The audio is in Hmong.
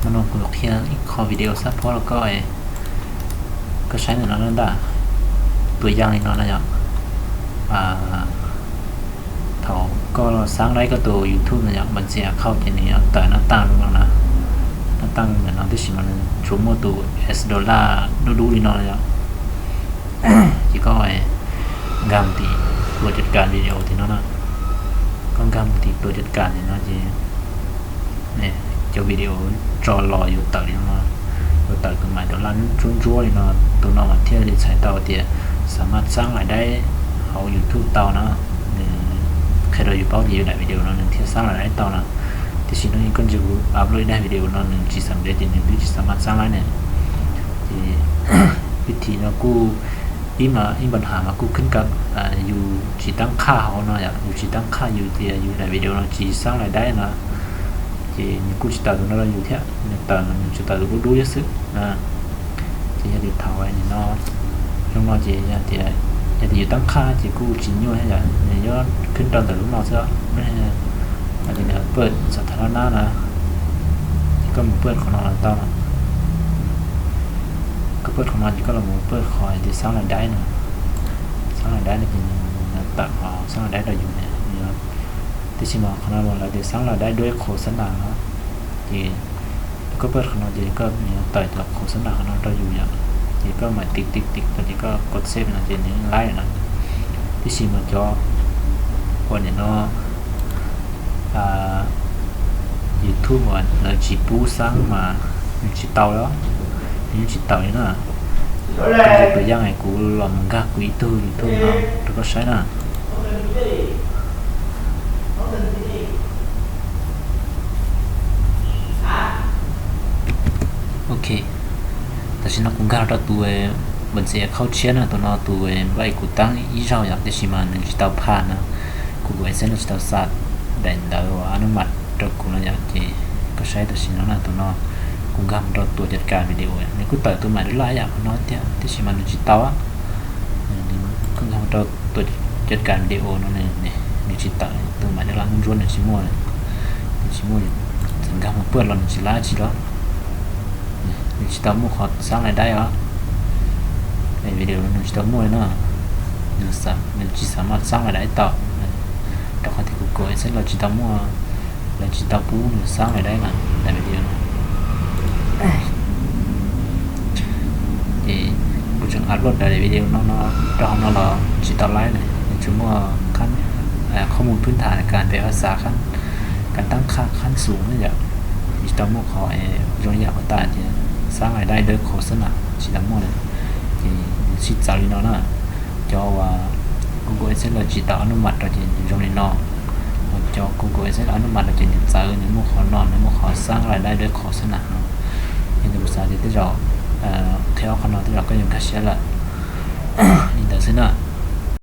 Hnub no kuv qhia ib qho video xab phob rau koj, koj saib ntawm no ntag. Tua yaj li no na yom. Thaum koj xaab laib koj tus YouTube no yom, mas ntxiv account ces nws yuav tawm nab taaj no na. Nab taaj ntawm no tib si mas nws tsuas muaj tus S dollar dub dub li no yom. Ces koj nkag mus tim tua cov kas video tim no na. Koj nkag mus tim tua cov kas tim no ces cov video tso los yuav tawm li no, yuav tawm tus mais dollar ntsuab ntsuab li no. Tus no mas thiaj li txhais tau tias xam maj xaab lais daib hauv YouTube tau na. Nws qhia rau yus paub tias yus daim video no nws thiaj xaab lais daib tau na. Tiam sis no koj ntsia kuv upload ib daim video no nws tsis xam dev ces nws twb tsis xam maj xaab lais ne. Ces vib thim no kuj ib, ib npa nham mas kuj khwb ka, yus tsis tab qhaj hauv no yom, yus tsis tab qhaj yus tias yus daim video no tsis xaab lais daib no, ces nws kuj tsis tawm tus no rau yus thiab, nws tawm nws tsuas tawm tus dub dub xwb na. Ces yog tias thaum no zoo no ces yog tias, yog tias yus tab qhaj ces kuj tsis nyuaj thiab yom, nws yuav khwb rau ntawm lub no xwb. Ces nws paj xav thav nab nab na, ces koj mus paj qhov no los tau no. Koj paj qhov no ces koj los mus paj qhov tias xaab lais daib no. Xaab lais daib no ces nws tawm qhov xaab lais daib rau yus ne. Tiam sis mas qhov no mas lawv tias xaab lais daib duab qhov xab nas no. Ces koj paj qhov no ces koj tawm cov qhov xab nas qhov no rau yus yom. Ces koj mam tiv tiv tiv tau ces koj kov save no ces nws laib no. Tiam sis mas cov uas nim no YouTube uas lawv tsis pub xaab mas nws tsis tau los, nws yeej tsis tawm li na. Tus yaj kuv los mus nkag kuv ib tug YouTube no rau koj saib na. Ok, tam sim no kuv nkag rau tus npam ntxiv account tshiab na, tus no tus npaj kuv tab ib zaug yom, tiam sis mas nws tsis tau phaj na. Kuv kuv AdSense no tsis tau xa daim ntawv uas anub mam rau kuv no yom, ces koj saib tam sim no na tus no kuv nkag mus rau tua cov kas video nws kuj tawm tus mais dollar yam qhov no thiab, tiam sis mas nws tsis tau. Koj nkag mus rau tua cov kas video no nws tsis tawm, tus mais dollar ntsuab ntsuab nws tsis muaj, nws tsis muaj, txawm nkag mus paj los nws tsis laib tsi los. Nws tsis tau muaj qhov xaab lais daib os. Video nws tsis tau muaj li no, nws tsis xam maj xaab lais daib tau, rau qhov tias kuv kuv AdSense los tsis tau muaj, lawv tsis tau pub nws xaab lais daib na, daim video no. Ces kuv tseem upload daim video no no rau hauv no los tsis tau laib na, nws tsis muaj qhov mus phwb tham kas pem phas xav, kas tab qhaj qhab xum na yom, tsis tau muaj qhov zoo li yam qhov tas tias xaab lais daib duab qhov xab nas tsis tau muaj na. Ces nws sib txawv li no na, cov uas Google AdSense los tsis tau anub mam rau ces nws zoo li no, cov Google AdSense los anub mam rau ces nws txawv, nws muaj qhov no, nws muaj qhov xaab lais daib duab qhov xab nas no. Yog li kuv xav tias tej zaum qhia ob qhov no tej zaum koj yuav nkag siab lawm. Li ntawd xwb na.